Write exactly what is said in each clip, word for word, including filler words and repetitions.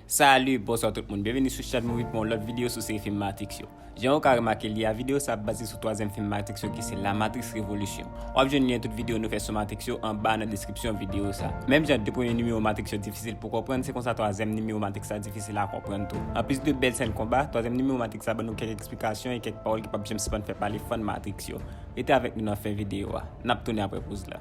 Salut, bonswa tout moun. Byenvini sou Shadmovie pou yon lòt videyo sou seri fim Matrix yo. Jan ou ka remake li a, videyo sa ap baze sou twazyèm fim Matrix yo ki se La Matrix Revolution. W ap jwenn lyen tout videyo nou fè sou Matrix yo anba nan deskripsyon videyo sa. Menm jan de premye nimewo Matrix yo difisil pou konprann, se konsa twazyèm nimewo Matrix la difisil a konprann tou. Anplis de bèl sèn konba, twazyèm nimewo Matrix la ban nou kèk eksplikasyon e kèk pawòl ki p ap janm sispann fè pale fan Matrix yo. Rete avèk nou nan fen videyo a. N ap tounen apre poz la.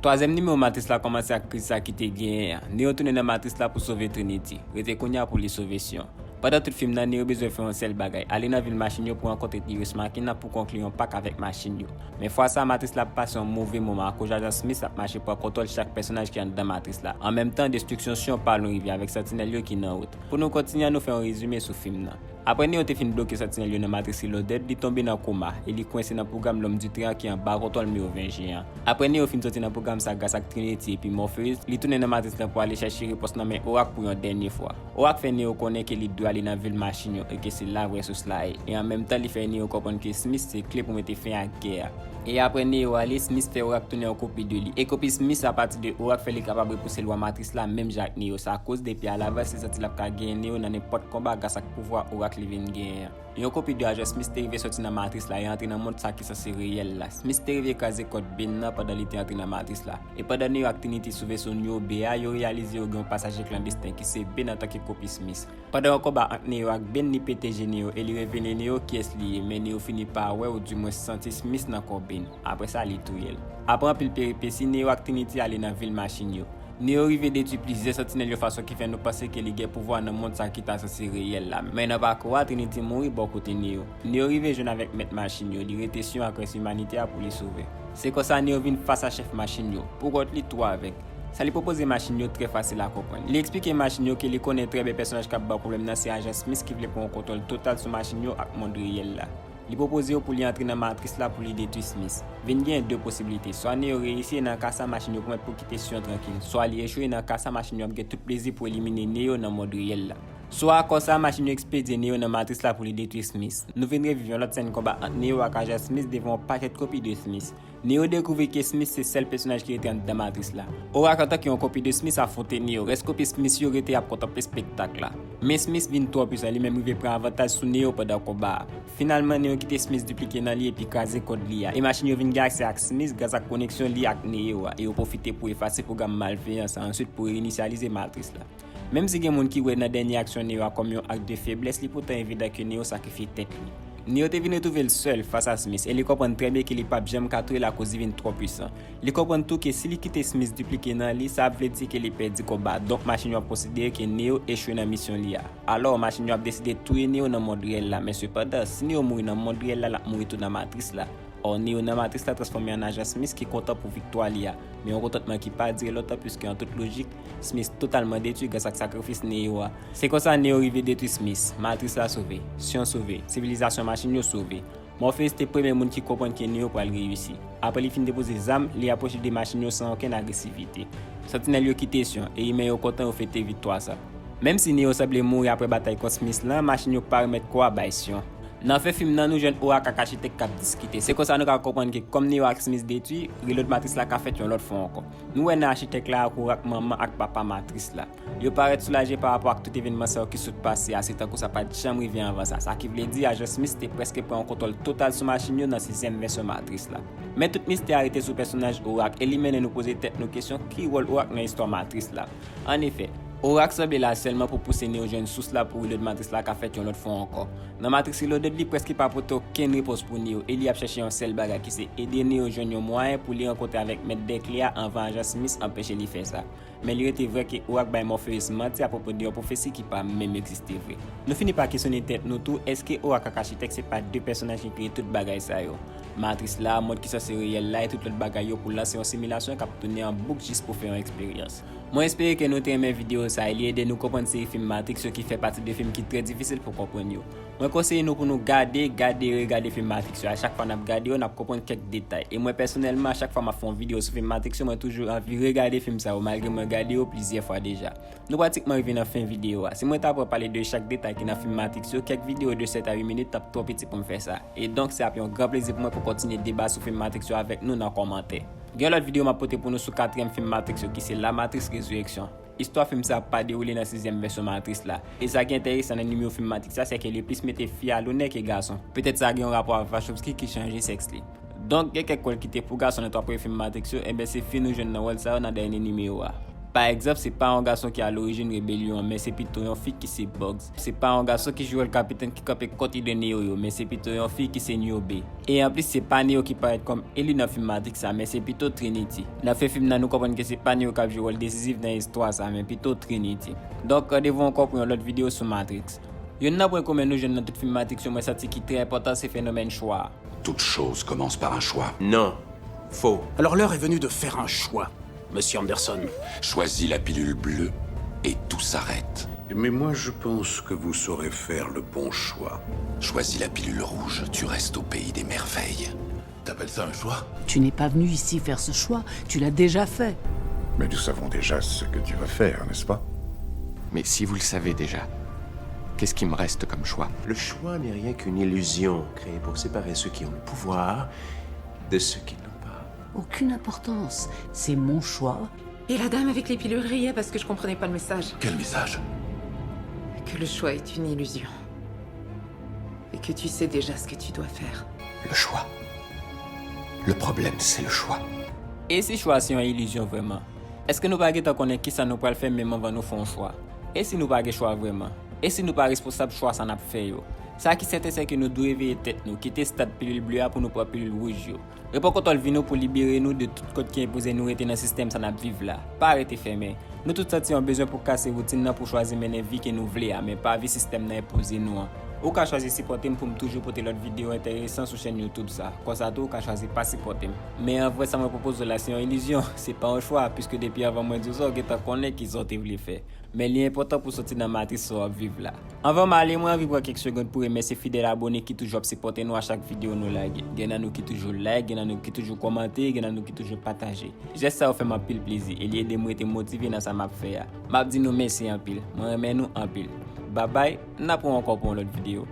Twazyèm nimewo Matris la kòmanse ak kriz sa ki te genyen an. Neo tounen nan Matris la pou sove Trinity. Rete kounye a pou li sove Sion. Pandan tout fim nan, Neo bezwen fè yon sèl bagay, ale nan vil machin yo pou rankontre Deus Machina pou konkli yon pak avèk machin yo. Men fwa sa, Matris la ap pase yon move moman akoz ajan Smith ap mache pran kontwòl chak pèsonaj ki anndan Matris la. An menm tan, destriksyon Sion pa lwen rive avèk santinèl yo ki nan wout. Pou nou kontinye, ann nou fè yon rezime sou fim nan. Apre Neo te fin bloke santinèl yo nan Matris Reloaded, li tonbe nan koma e li kwense nan pwogram L'Homme du Triangle ki anba kontwòl Mewoven Jeyan. Apre Neo fin soti nan pwogram sa gras ak Trinity epi Morpheus, li tounen nan Matris lan pou ale chèche repons nan men Oracle pou yon dènye fwa. Oracle fè Neo konnen ke li dwe ale nan vil machin yo e ke se la vrè sous la ye. E an menm tan, li fè Neo konprann ke Smith se kle pou mete fen ak gè a. E apre Neo ale, Smith fè Oracle tounen yon kopi de li. E kopi Smith apati de Oracle fè li kapab repouse lwa Matris la menm jan ak Neo. Sa koz depi alavan, li santi l ap ka genyen Neo nan nenpòt konba gras ak pouvwa Oracle li vin genyen an. Yon kopi de ajan Smith te rive soti nan Matris la e antre nan mond sa ki sanse reyèl la. Smith te rive kraze kòd Bane nan pandan li te antre nan Matris la. E pandan Neo ak Trinity sou veso Neo B a, yo reyalize yo gen yon pasaje klandesten ki se Bane antanke kopi Smith. Pandan yon konba ant Neo ak Bane, li pete je Neo e li revele Neo kiyès li ye, men Neo fini pa wè oudimwen santi Smith nan kò Bane. Apre sa, li touye l. Apre anpil peripesi, Neo ak Trinity ale nan vil machin yo. Neo rive detwi plizyè santinèl yon fason ki fè nou panse ke li gen pouvwa nan mond sa ki ta sanse reyèl la. Men nan pakou a, Trinity mouri bò kote Neo. Neo rive jwenn avèk mèt machin yo, li rete Sion ak rès imanite a pou li sove. Se konsa Neo vin fas a chèf machin yo, pou kont li tou avèk. Sa li pwopoze machin yo trè fasil a konprann. Li eksplike machin yo ke li konnen trè byen pèsonaj k ap ba pwoblèm nan se ajan Smith ki vle pran yon kontwòl total sou machin yo ak mond reyèl la. Li pwopoze yo pou li antre nan Matris la pou li detwi Smith. Vin gen de posiblite, swa Neo reyisi e nan ka sa machin yo pwomèt pou kite Sion trankil, swa li echwe e nan ka sa machin yo ap gen tout plezi pou elimine Neo nan mond reyèl la. Swa konsa, machin yo ekspedye Neo nan Matris la pou li detwi Smith. Nou vin reviv yon lòt sèn konba ant Neo ak ajan Smith devan yon pakèt kopi de Smith. Neo dekouvri ke Smith se sèl pèsonaj ki rete anndan Matris la. Oracle antanke yon kopi de Smith afwonte Neo. Rès kopi Smith yo rete ap kontanple espektak la. Men Smith vin twò pwisan, li menm rive pran avantaj sou Neo pandan konba a. Finalman, Neo kite Smith diplike nan li epi kraze kòd li a. E machin yo vin gen aksè ak Smith gras ak koneksyon li ak Neo a, e yo pwofite pou efase pwogram malveyan sa, answit pou reyinisyalize Matris la. Menm si gen moun ki wè nan dènye aksyon Neo a kòm yon ak de feblès, li poutan evidan ke Neo sakrifye tèt li. Neo te vin retwouve l sèl fas a Smith, e li konprann trè byen ke li p ap janm ka touye l akoz li vin twò pwisan. Li konprann tou ke si li kite Smith diplike nan li, sa ap vle di ke li pèdi konba a, donk machin yo ap konsidere ke Neo echwe nan misyon li a. Alò, machin yo ap deside touye Neo nan mond reyèl la, men sepandan, si Neo mouri nan mond reyèl la, l ap mouri tou nan Matris la. Ò, Neo nan Matris la transfòme an ajan Smith ki kontan pou viktwa li a, men yon kontantman ki pa dire lontan, piske an tout lojik, Smith totalman detwi gras ak sakrifis Neo a. Se konsa Neo rive detwi Smith, Matris la sove, Sion sove, sivilizasyon machin yo sove. Morpheus te premye moun ki konprann ke Neo pral reyisi. Apre li fin depoze zam, li apwoche de machin yo san okenn agresivite. Santinèl yo kite Sion, e imen yo kontan yo fete viktwa sa. Menm si Neo sanble mouri apre batay kont Smith lan, machin yo pa remèt kò a bay Sion. Nan fen fim nan, nou jwenn Oracle ak Achitek k ap diskite. Se konsa nou ka konprann ke kòm Neo ak Smith detwi, Reload Matris la ka fèt yon lòt fwa ankò. Nou wè nan Achitek la ak Oracle manman ak papa Matris la. Yo parèt soulaje pa rapò ak tout evènman sa yo ki sot pase a, se tankou sa pa t janm rive anvan sa. Sa ki vle di, ajan Smith te prèske pran yon kontwòl total sou machin yo nan sizyèm vèsyon Matris la. Men tout mistè a rete sou pèsonaj Oracle e li mennen nou poze tèt nou kesyon, ki wòl Oracle nan istwa Matris la? Annefè, Oracle sanble la sèlman pou pouse Neo jwenn sous la pou Reload Matris la ka fèt yon lòt fwa ankò. Nan Matrix Reloaded, li prèske pa pote okenn repons pou Neo e li ap chèche yon sèl bagay ki se ede Neo jwenn yon mwayen pou li rankontre avèk mèt dèkle a anvan ajan Smith anpeche li fè sa. Men li rete vrè ke Oracle bay Morpheus manti apwopo de yon pwofesi ki pa menm egziste vre. Nou fini pa kesyone tèt nou tou, èske Oracle ak Achitek se pa de pèsonaj ki kreye tout bagay sa yo? Matris la, mond ki sanse reyèl la e tout lòt bagay yo pou lanse yon similasyon k ap tounen an bouk jis pou fè yon eksperyans. Mwen espere ke nou te renmen videyo sa e li ede nou konprann seri fim Matrix yo ki fè pati de fim ki trè difisil pou konprann yo. Mwen konseye nou pou nou gade, gade e regade fim Matrix yo. A chak fwa n ap gade yo, n ap konprann kèk detay. E mwen pèsonèlman, a chak fwa m ap fè yon videyo sou fim Matrix yo, mwen toujou anvi regade fim sa yo, malgre mwen gade yo plizyè fwa deja. Nou pratikman rive nan fen videyo a. Si mwen ta pran pale de chak detay ki nan fim Matrix yo, kèk videyo de sèt a uit minit t ap twò piti pou m fè sa. E donk, se ap yon gran plezi pou mwen pou kontinye deba sou fim Matrix yo avèk nou nan kòmantè. Gen yon lòt videyo m ap pote pou nou sou katriyèm fim Matrix yo ki se La Matrix Résurrection. Istwa fim sa a pa dewoule nan sizyèm vèsyon Matrix la. E sa ki enteresan nan nimewo fim Matrix la, se ke li plis mete fi a lonè ke gason. Petèt sa gen yon rapò ak Wachowski ki chanje sèks li. Donk, gen kèk wòl ki te pou gason nan twa premye fim Matrix yo, enben se fi nou jwenn nan wòl sa yo nan dènye nimewo a. Pa egzanp, se pa yon gason ki alorijin rebelyon an, men se pito yon fi ki se Bugs. Se pa yon gason ki jwe wòl kapitèn ki kanpe kont ide Neo yo, men se pito yon fi ki se Niobe. E anplis, se pa Neo ki parèt kòm eli nan fim Matrix sa, men se pito Trinity. Nan fen fim nan, nou konprann ke se pa Neo k ap jwe wòl desizif nan istwa sa, men pito Trinity. Donk, randevou ankò pou yon lòt videyo sou Matrix. Youn nan pwen komen nou jwenn nan tout fim Matrix yo mwen santi ki trè enpòtan, se fenomèn chwa a. Toute chose commence par un choix. Non. Faux. Alors l'heure est venue de faire un choix, Monsieur Anderson. Choisis la pilule bleue et tout s'arrête. Mais moi, je pense que vous saurez faire le bon choix. Choisis la pilule rouge, tu restes au pays des merveilles. T'appelles ça un choix ? Tu n'es pas venu ici faire ce choix, tu l'as déjà fait. Mais nous savons déjà ce que tu vas faire, n'est-ce pas ? Mais si vous le savez déjà, qu'est-ce qui me reste comme choix ? Le choix n'est rien qu'une illusion créée pour séparer ceux qui ont le pouvoir de ceux qui ne l'ont pas. Aucune importance. C'est mon choix. Et la dame avec les pilules riait parce que je comprenais pas le message. Quel message ? Que le choix est une illusion. Et que tu sais déjà ce que tu dois faire. Le choix. Le problème, c'est le choix. E si chwa se yon ilizyon vrèman? Èske nou pa gentan konnen kisa nou pral fè menm anvan nou fè yon chwa? E si nou pa gen chwa vrèman? E si nou pa responsab chwa sa n ap fè yo? Sa ki sèten se ke nou dwe veye tèt nou, kite stad pilil ble a pou nou pran pilil wouj yo. Repran kontwòl vi nou pou libere nou de tout kòd ki enpoze nou rete nan sistèm sa n ap viv la. Pa rete fèmen. Nou tout santi yon bezwen pou kase woutin nan pou chwazi mennen vi ke nou vle a, men pa vi sistèm nan enpoze nou an. Ou ka chwazi sipòte m pou m toujou pote lòt videyo enteresan sou chèn YouTube sa. Konsa tou, ou ka chwazi pa sipòte m. Men an vrè, sa mwen pwopoze w la se yon ilizyon, se pa yon chwa, piske depi anvan mwen di w sa, w gentan konnen kisa w te vle fè. Men li enpòtan pou w soti nan matris sa w ap viv la. Anvan m ale, mwen anvi pran kèk segonn pou remèsye fidèl abone ki toujou ap sipòte nou a chak videyo nou lage. Gen nan nou ki toujou like, gen nan nou ki toujou kòmante, gen nan nou ki toujou pataje. Jès sa yo fè m anpil plezi e li ede m rete motive nan sa m ap fè a. M ap di nou mèsi anpil. Mwen renmen nou anpil. Babay, n ap wè ankò pou yon lòt videyo.